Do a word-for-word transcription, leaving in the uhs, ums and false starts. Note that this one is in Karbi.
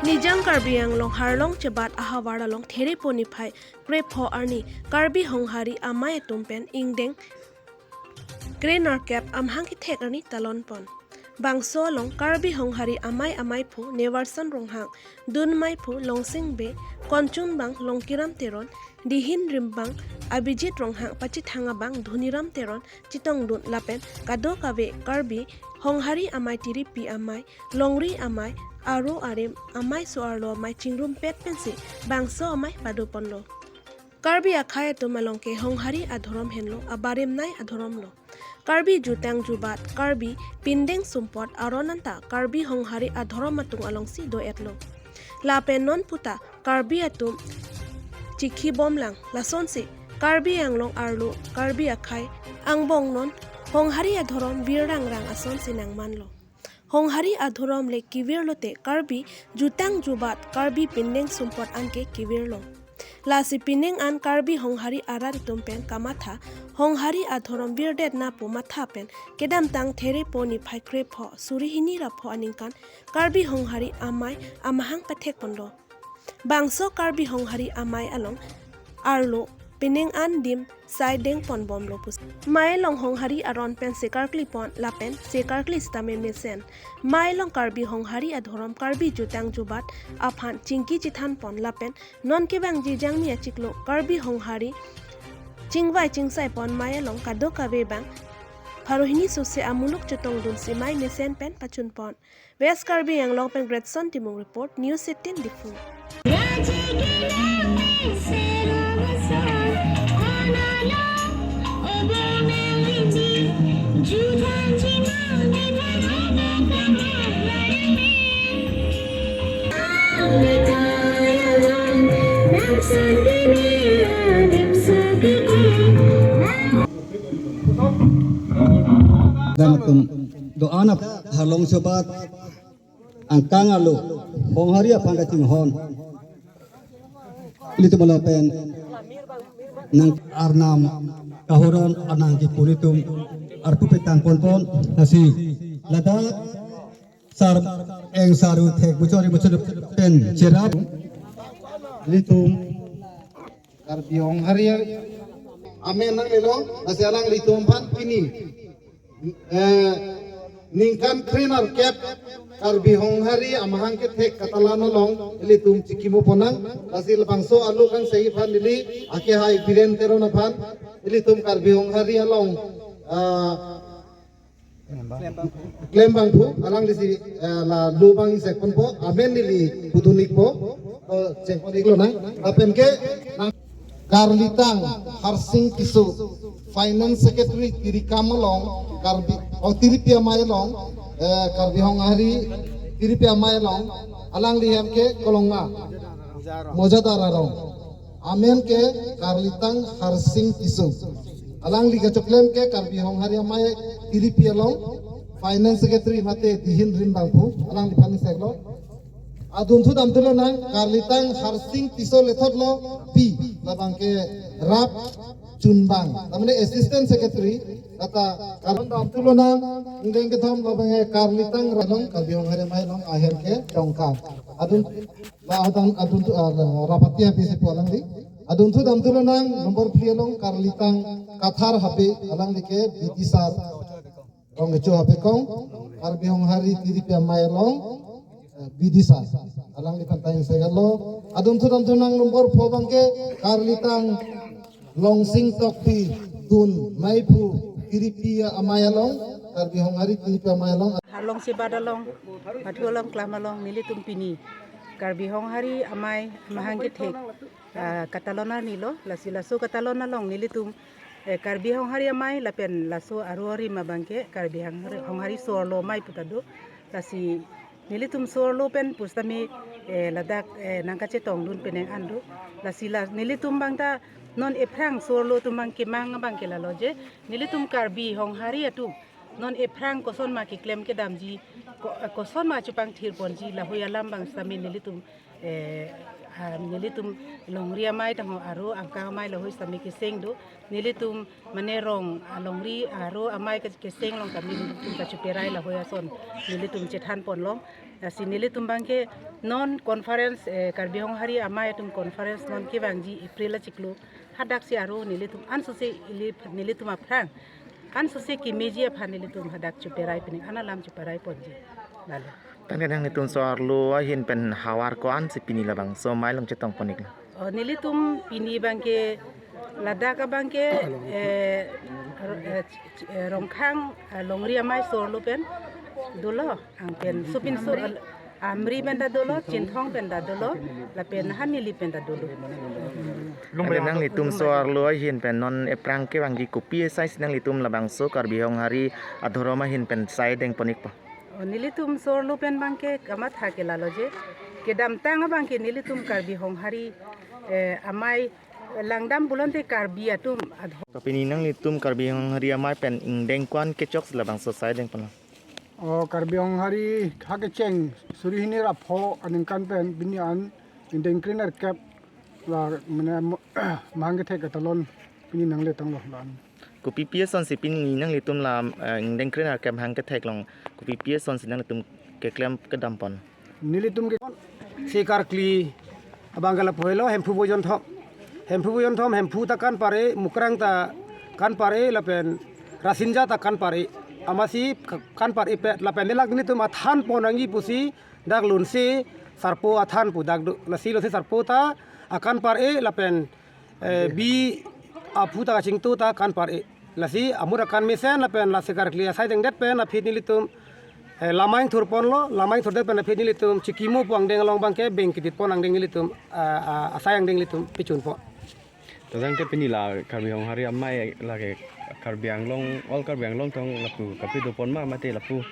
Nijang Karbi Anglong Harlong Chebat ahavar along Therepo niphai krepho arni Karbi Honghari amei atum pen ingdeng krenerkep amahang kethek arni talon pon. Bangso along Karbi Honghari amei ameiphu Nevarson Ronghang, dun meiphu Longsing Bey, konchun bang Longkiram Teron, dihin rimbang Abhijit Ronghang, pachethang abang Dhoniram Teron chetongdun lapen kadokave Karbi Honghari amei, tiripi amei, longri amei, aro arim amei, so-arlo amei chingrumpet pensi bangso amei padoponlo. Karbi akhei atum along ke Honghari adhorom henlo, abarim nei adhorom lo. Karbi jutang jubat, Karbi pindeng sumpot aron anta Karbi Honghari adhorom atum alongsi do-etlo. Lapen non puta Karbi atum chikhibomlang, lasonsi Karbi Anglong arlo, Karbi akhei angbong non Honghari adhorom virrangrang asonsi nangmanlo. Honghari adhorom le kevir lote Karbi jutang jubat, Karbi pindeng sumpot anke kevirlo. Lasi pining an Karbi Honghari arat atum pen kamatha, Honghari adhorom virdetna pu matha pen kedamtang Therepo niphai krepho suri hini ra pho aningkan Karbi Honghari amei amahang pathekponlo. Bangso Karbi Honghari amei along arlo pining an dim sai dengponbomlo pusi. Mei along Honghari aron pen sekarkli pon lapen sekarkli sitame mesen. Mei along Karbi Honghari adhorom, Karbi jutang jubat aphan chingki chethan pon lapen non kevangji jangmi achiklo Karbi Honghari chingvai chingsai pon mei along kadokave bang pharo hini sose amuluk chetongdunsi mei mesen pen pachun pon. West Karbi Anglong pen Gretson Timung report, News eighteen Diphu. Dan atum do-an ap Harlong Chebat angkang arlo Honghari aphan kachinghon ilitum lapen nang arnam kahoron anang kipu ilitum arpu petang ponpon nasi ladak sar eng saru thek buchori buchori pen cherap ilitum Karbi Honghari amen nanglelo, nasi alanglitum aphan pini, eh, ningkan krenerkep Karbi Honghari amahang kethek katalon along ilitum chikimo ponnang, nasi labangso arlo kangsai aphan neli akehai Biren Teron aphan ilitum Karbi Honghari along, ah, klembangphu, alanglisi, eh, la lobang isek ponpo, amen neli pudun-ikpo, eh, chengpon-iklonang, lapen ke, nang Karlitang Harsing Tisso, Finance Secretary tirikam along, Karbi, oh, tiripi amei along, eh, Karbi Honghari tiripi amei along, alangli hem ke Kolonga, Mojadar arong. Amen ke Karlitang Harsing Tisso. Alangli kachoklem ke Karbi Honghari amei tiripi along Finance Secretary mate dihin rimbangphu, alangliphan iseklo. Adunthu damtulonang, Karlitang Harsing Tisso lethotlo B, labang ke rap chunbang, tamane Assistant Secretary, kata Karlitang damtulonang, ingdeng kethom labang ke Karlitang Ralong, Karbi Honghari amei along ahem ke Dongka. Adun La adang adunthu, ah, la rapati habisi pu alangli. Adunthu damtulonang number three along Karlitang Kathar Habe, alangli ke bidisar. Rong kecho Habe kong, Karbi Honghari tiripi amei along, eh, bidisar. Alangliphan ta ingseklo. Adunthu damtulonang number four abang ke Karlitang Longsing Tokbi, dun meiphu tiripi amei along, Karbi Honghari tiripi amei along. Harlong Chebat along, Mathu along, Klam along, nelitum pini Karbi Honghari amei amahang kethek, ah, katalon arni lo, lasi laso katalon along nelitum, eh, Karbi Honghari amei lapen laso aro arim abang ke Karbi Honghari, Honghari so-arlo amei pu ta do, lasi nelitum so-arlo pen pusitame, eh, ladak, eh, nangkachetongdun penang an do. Lasi la nelitum abang ta non ephrang so-arlo atum abang kemang abang ke lalo je, nelitum Karbi Honghari atum non ephrang kosonma keklem kedamji, ko-, eh, kosonma chepangthir ponji, lahui alam abang sitame nelitum, eh, Ah, nelitum longri amei tangho aro angkang amei lahei sitame keseng do. Nelitum mane rong, ah, longri aro amei ke-, keseng along kami nelitum kacheperai lahei ason nelitum chethan ponlong. Lasi nelitum abangke non conference, eh, Karbi Honghari amei atum conference non kevangji April achiklo. Hadaksi aro nelitum ansose ili nelitum aphrang ansose kemeji aphan nelitum hadak cheperai pini, ana alam cheperai ponji. Lalo. Tangte nanglitum so-arlo ahin pen havar ko-ansi pini labangso amei along chetong pon-iklo? Oh, nelitum pini abangke ladak abangke, eh, ro-, eh, ch-, ch-, eh, Rongkhang, eh, longri amei so-arlo pen dolo, anke pen sopinso, eh, Amri pen ta dolo, Chinthong pen ta dolo, lapen Hanili pen ta dolo. Tangte nanglitum so-arlo ahin pen non ephrang kevangji kopi asaisi nanglitum labangso Karbi Honghari adhorom ahin pen sai deng pon-ikpo? Oh, nelitum so-arlo pen abangke kamatha ke lalo je. Kedamtang abangke nelitum Karbi Honghari, eh, amei langdam pulote Karbi atum adho- Pini nanglitum Karbi Honghari amei pen ingdeng ko-an kechoksi labangso sai deng ponlo? Oh, Karbi Honghari ha kecheng suri hini ra pho aningkan pen pini an ingdeng krenerkep la mane mo-, mahang kethek atalon pini nangle tanglo la-an. Kopipi asonsi pini nanglitum la, eh, ingdeng krenerkep mahang kethek along kopipi asonsi nanglitum keklem kedam pon? Nelitum ke se karkli abangke lapu helo, Hemphu Bojonthom. Hemphu Bojonthom, Hemphu ta kanpar-e, Mukrang ta kanpar-e, lapen Rasinja ta kanpar-e. Amatsi ka-, kanpar-e pet, lapen delak nelitum athan pon nangji pusi dak Lunse Sarpo athan pu dak do. Lasi Lunse Sarpo ta akanpar-e, lapen, eh, bi aphu ta kachingtu ta kanpar-e. Lasi amur akan mesen lapen lasi karkli asai dengdet pen aphi nelitum, eh, lamai thur ponlo, lamai thurdet pen aphi nelitum chikimo pu angdeng along abangke beng kedit pon angdeng nelitum, ah, ah, asai angdeng nelitum pechun pon. Tangte pini la Karbi Honghari amei lake Karbi Anglong, all Karbi Anglong tong lapu kapi do pon ma mate lapu?